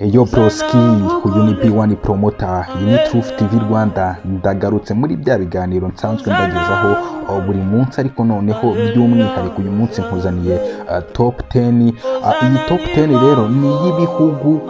Yo broski, uyu ni B1 Promoter, iyi ni Truth TV Rwanda. Ndagarutse muri bya biganiro nsanzwe mbagezaho buri munsi, ariko noneho by'umwihariko uyu munsi nkuzaniye top 10. Iyi top 10 rero ni iy'ibihugu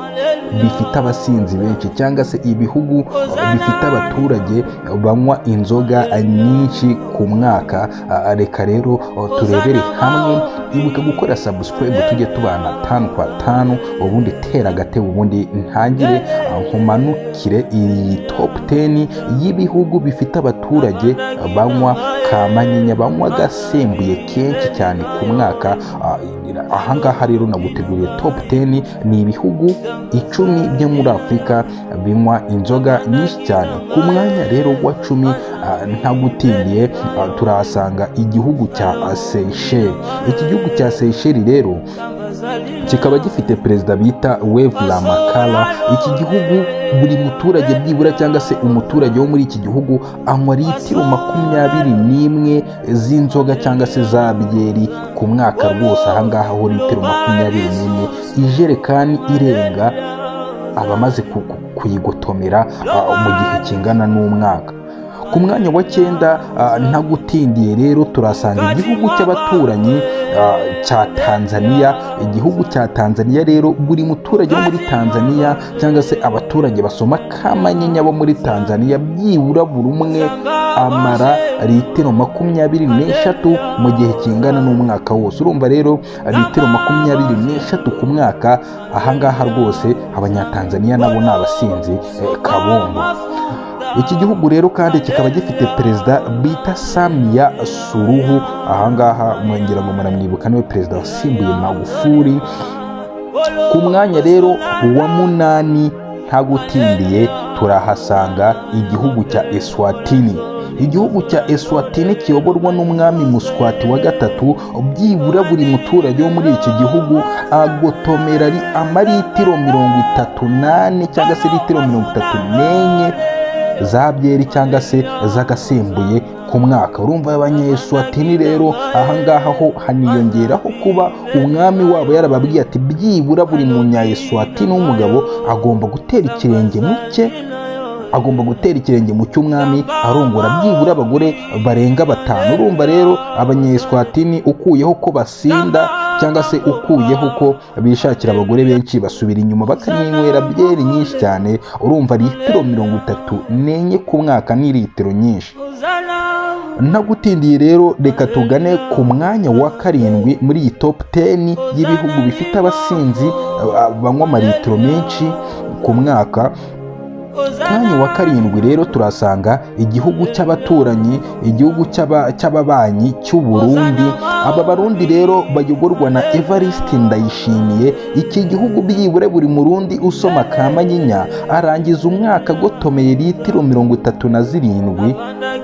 bifite abasinzi benshi, cyangwa se ibihugu bifite abaturage banywa inzoga nyinshi ku mwaka. Reka rero turebere hamwe. Ibuka gukora subscribe, tujye tubana tanu kwa tanu. Ubundi tera agatebe, ubundi ntangire nkumanukire iyi top 10 y'ibihugu bifite abaturage banywa kamanyinya, banywa agasembuye kenshi cyane ku mwaka. Ahangaha rero naguteguriye top 10, ni ibihugu 10 byo muri Afurika binywa inzoga nyinshi cyane. Ku mwanya rero wa 10, ntagutindiye, turahasanga igihugu cya Seychelles. Iki gihugu cya Seychelles rero kikaba gifite perezida bita Wavel Ramkalawan. Iki gihugu buri muturage byibura, cyangwa se umuturage wo muri iki gihugu, anywa litiro 21 z'inzoga cyangwa se za byeri ku mwaka rwose. Ahangaha ho litiro 21, ijerekani irenga, aba amaze kuyigotomera mu gihe kingana n'umwaka. Ku mwanya wa 9, ntagutindiye rero, turasanga igihugu cy'abaturanyi cya Tanzania. Igihugu cya Tanzania rero, buri muturage wo muri Tanzania, cyangwa se abaturage basoma kamanyinya bo muri Tanzania, byibura buri umwe amara litiro 23 mu gihe kingana n'umwaka wose. Urumva rero litiro 23 ku mwaka, ahangaha rwose Abanyatanzaniya nabo ni abasinzi kabombo. Iki gihugu rero kandi kikaba gifite perezida bita Samia Suluhu. Ahangaha mwongera ngo muramwibuka, niwe perezida wasimbuye Magufuli. Ku mwanya rero wa 8, ntagutindiye, turahasanga igihugu cya Eswatini. Igihugu cya Eswatini kiyoborwa n'umwami Muswati wa gatatu. Byibura buri muturage wo muri iki gihugu agotomera ari amaritiro 34, cyangwa se litiro 34 za byeri cyangwa se z'agasembuye ku mwaka. Urumva Abanyeswatini rero ahangaha ho haniyongeraho kuba umwami wabo yarababwiye ati byibura buri munya-Eswatini w'umugabo agomba gutera ikirenge mu cye, agomba gutera ikirenge mu cy'umwami, arongora byibura abagore barenga batanu. Urumva rero Abanyeswatini, ukuyeho ko basinda cyangwa se ukuyeho ko bishakira abagore benshi, basubira inyuma bakaninywera byeri nyinshi cyane. Urumva litiro 34 ku mwaka ni litiro nyinshi. Ntagutindiye rero, reka tugane ku mwanya wa 7 muri iyi top 10 y'ibihugu bifite abasinzi banywa amaritiro menshi ku mwaka. Mwanya wa 7 rero turasanga igihugu cy'abaturanyi, igihugu cy'ababanyi cy'u Burundi. Aba Barundi rero bayoborwa na Evariste Ndayishimiye. Iki gihugu byibura buri Murundi usoma kamanyinya arangiza umwaka agotomeye litiro 37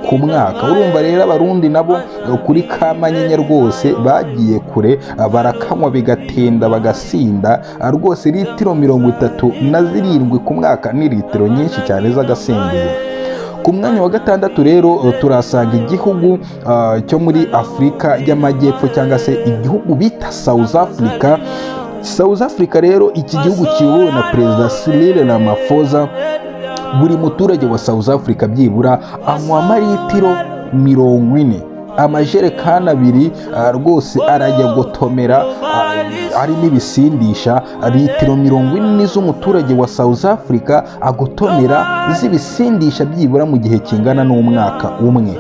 ku mwaka. Urumva rero Abarundi nabo kuri kamanyinya rwose bagiye kure, barakanywa bigatinda bagasinda rwose. Litiro 37 ku mwaka ni litiro nyinshi cyane z'agasembuye. Ku mwanya wa 6 rero turasanga igihugu cyo muri Afurika y'Amajyepfo, cyangwa se igihugu bita South Africa. South Africa rero, iki gihugu kiyobowe na perezida Cyril Ramaphosa. Buri muturage wa South Africa byibura anywa amaritiro 40, amajerekani abiri rwose arajya gotomera arimo ibisindisha. Litiro 40 z'umuturage wa South Africa agotomera z'ibisindisha byibura mu gihe kingana n'umwaka umwe.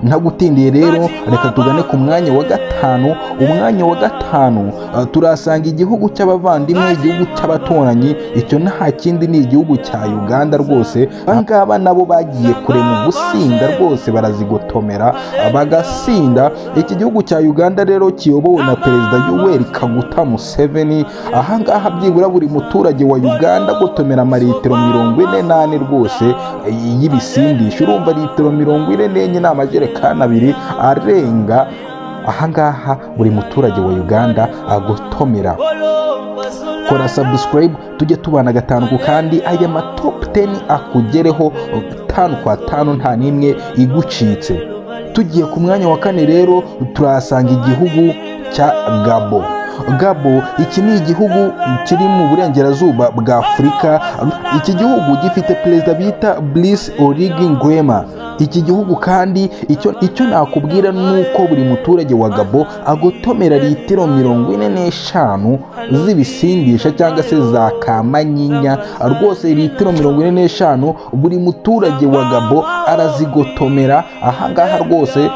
Ntagutindiye rero, reka tugane ku mwanya wa 5. Umwanya wa 5 turasanga igihugu cy'abavandimwe, igihugu cy'abaturanyi. Icyo nta kindi, ni igihugu cya Uganda rwose. Abangaba nabo bagiye kure mu gusinda rwose, barazigotomera bagasinda. Iki gihugu cya Uganda rero kiyobowe na perezida Yoweri Kaguta Museveni. Ahangaha byibura buri muturage wa Uganda agotomera amaritiro 44 rwose y'ibisindisha. Urumva litiro 44 ni amajerekani abiri arenga. Ahangaha buri muturage wa Uganda agotomera. Kora subscribe, tujye tubana gatanu ku kandi, aya ma top 10 akugereho tanu kwa tanu, nta n'imwe igucitse. Tugiye ku mwanya wa 4 rero, turahasanga igihugu cya Gabo. Gabo iki ni igihugu kiri mu burengerazuba bwa Afurika. Iki gihugu gifite perezida bita Brice Oligui Nguema. Iki gihugu kandi icyo nakubwira ni uko buri muturage wa Gabo agotomera litiro 45 z'ibisindisha cyangwa se za kamanyinya. Rwose litiro 45 buri muturage wa Gabo arazigotomera. Ahangaha rwose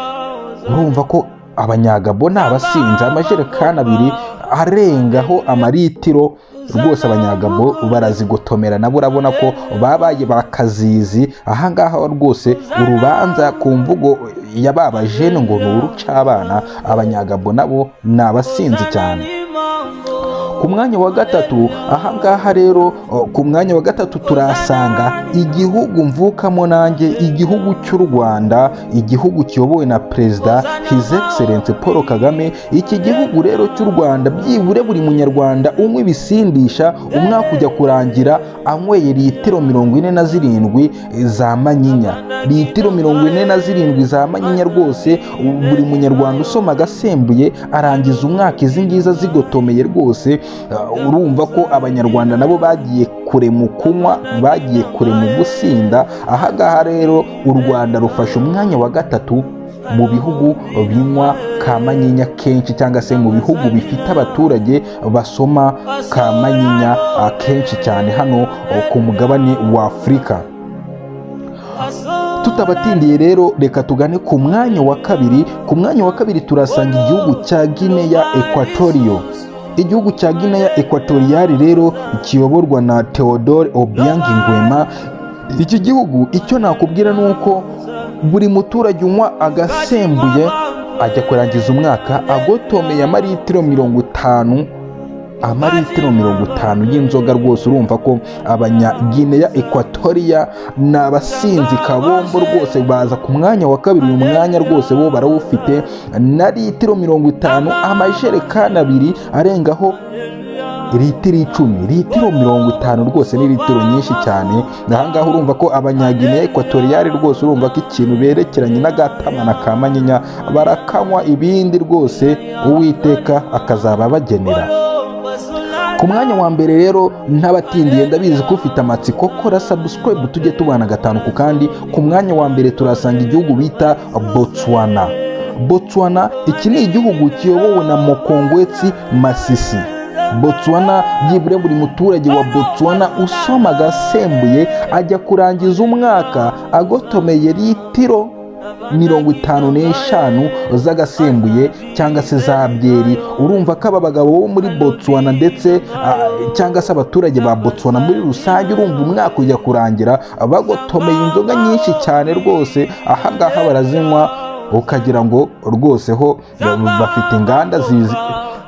urumva ko Abanyagabo ni abasinzi. Amajerekani abiri arengaho amaritiro, rwose Abanyagabo barazigotomera nabo. Urabona ko babaye bakazizi. Ahangaha rwose urubanza ku mvugo ya ba bajene ngo ni urucabana. Abanyagabo nabo ni abasinzi cyane. Ku mwanya wa gatatu, ahangaha rero ku mwanya wa gatatu turasanga igihugu mvukamo nanjye, igihugu cy'u Rwanda, igihugu kiyobowe na Perezida His Excellence Paul Kagame. Iki gihugu rero cy'u Rwanda, byibure buri Munyarwanda unywa ibisindisha umwaka ujya kurangira anyweye litiro 47 za manyinya. Litiro 47 za manyinya, rwose buri Munyarwanda usoma agasembuye arangiza umwaka izi ngizi azigotomeye rwose. Urumva ko Abanyarwanda nabo bagiye kure mu kunywa, bagiye kure mu gusinda. Ahangaha rero u Rwanda rufashe umwanya wa gatatu mu bihugu binywa kamanyinya kenshi, cyangwa se mu bihugu bifite abaturage basoma kamanyinya kenshi cyane hano ku mugabane wa Afurika. Tutabatindiye rero, reka tugane ku mwanya wa kabiri. Ku mwanya wa kabiri turasanga igihugu cya Guinea Equatorial. Igihugu cya Guinea Equatorial rero kiyoborwa na Theodore Obiang Nguema. Iki gihugu icyo nakubwira ni uko buri muturage unywa agasembuye ajya kurangiza umwaka agotomeye amaritiro 50, amaritiro 50 y'inzoga. Rwose urumva ko Abanyagineya Equatoria ni abasinzi kabombo rwose, baza ku mwanya wa kabiri. Uyu mwanya rwose bo barawufite na litiro 50, amajerekani abiri arengaho litiro 10. Litiro 50 rwose ni litiro nyinshi cyane. Ahangaha urumva ko Abanyagineya Ekwatoriyari rwose, urumva ko ikintu berekeranye n'agatama na ka manyinya barakanywa, ibindi rwose Uwiteka akazaba abagenera. Ku mwanya wa mbere rero, ntabatindiye, ndabizi ko ufite amatsiko, kora subscribe tujye tubana gatanu ku kandi. Ku mwanya wa mbere turasanga igihugu bita Botswana. Botswana iki ni igihugu kiyobowe na Mokgweetsi Masisi. Botswana, byibura buri muturage wa Botswana usoma agasembuye ajya kurangiza umwaka agotomeye litiro 55 z'agasembuye cyangwa se za byeri. Urumva ko aba bagabo bo muri Botswana ndetse cyangwa se abaturage ba Botswana muri rusange, urumva umwaka ujya kurangira bagotomeye inzoga nyinshi cyane rwose. Ahangaha barazinywa ukagira ngo rwose ho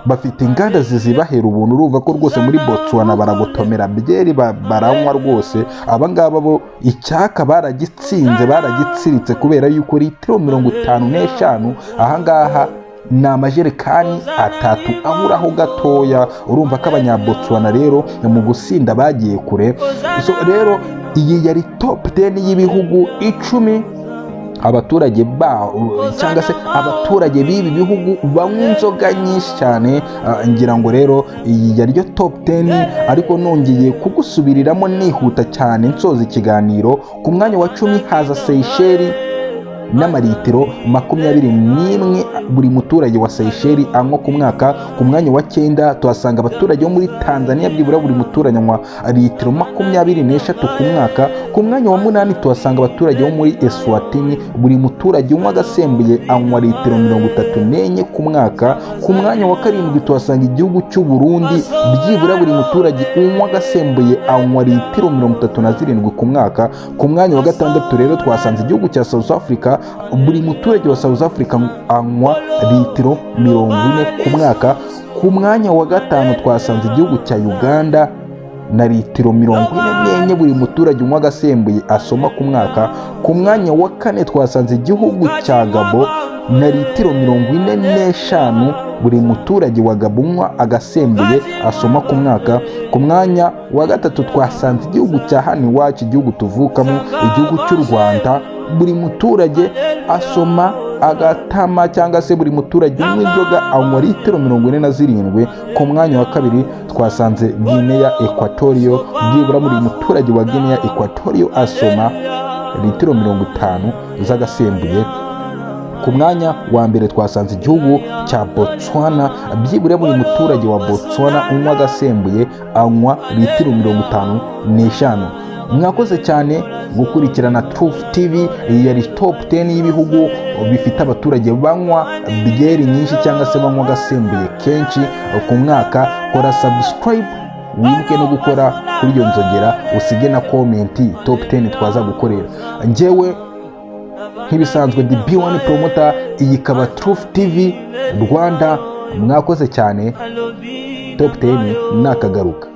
bafite inganda zizibahera ubuntu. Urumva ko rwose muri Botswana baragotomera byeri, baranywa rwose. Abangaba bo icyaka baragitsinze, baragitsiritse, kubera yuko litiro 55 ahangaha ni amajerekani atatu aburaho gatoya. Urumva ko Abanyabotswana rero mu gusinda bagiye kure. So rero iyi yari top 10 y'ibihugu 10 abaturage ba cyangwa se abaturage b'ibi bihugu banywa inzoga nyinshi cyane. Ngira ngo rero iyi yari yo top 10, ariko nongeye kugusubiriramo nihuta cyane nsoza ikiganiro. Ku mwanya wa 10 haza Seychelles n'amaritiro 21 buri muturage wa Seychelles anywa ku mwaka. Ku mwanya wa cyenda tuhasanga abaturage bo muri Tanzania, byibura buri muturage anywa litiro 23 ku mwaka. Ku mwanya wa munani tuhasanga abaturage bo muri Eswatini, buri muturage unywa agasembuye anywa litiro 34 ku mwaka. Ku mwanya wa karindwi tuhasanga igihugu cy'u Burundi, byibura buri muturage unywa agasembuye anywa litiro 37 ku mwaka. Ku mwanya wa gatandatu rero twasanze igihugu cya South Africa, buri muturage wa South Africa anywa litiro 40 ku mwaka. Ku mwanya wa gatanu twasanze igihugu cya Uganda na litiro 44 buri muturage unywa agasembuye asoma ku mwaka. Ku mwanya wa kane twasanze igihugu cya Gabo na litiro 45 buri muturage wa Gabo unywa agasembuye asoma ku mwaka. Ku mwanya wa gatatu twasanze igihugu cya hano iwacu, igihugu tuvukamo, igihugu cy'u Rwanda, buri muturage asoma Agatama cyangwa se buri muturage unywa inzoga anywa litiro 47. Ku mwanya wa kabiri twasanze Guinea Equatorial. Byibura buri muturage wa Guinea Equatorial asoma litiro 50 z'agasembuye. Ku mwanya wa mbere twasanze igihugu cya Botswana. Byibura buri muturage wa Botswana unywa agasembuye anywa litiro 55. Mwakoze cyane gukurikirana Truth TV. Iyi yari top 10 y'ibihugu bifite abaturage banywa byeri nyinshi cyangwa se banywa agasembuye kenshi ku mwaka. Kora subscribe, wibuke no gukora kuri iyo nzogera, usige na comment top 10 twaza gukorera. Njyewe nk'ibisanzwe ndi B1 Promoter, iyi ikaba Truth TV Rwanda. Mwakoze cyane, top 10 nakagaruka.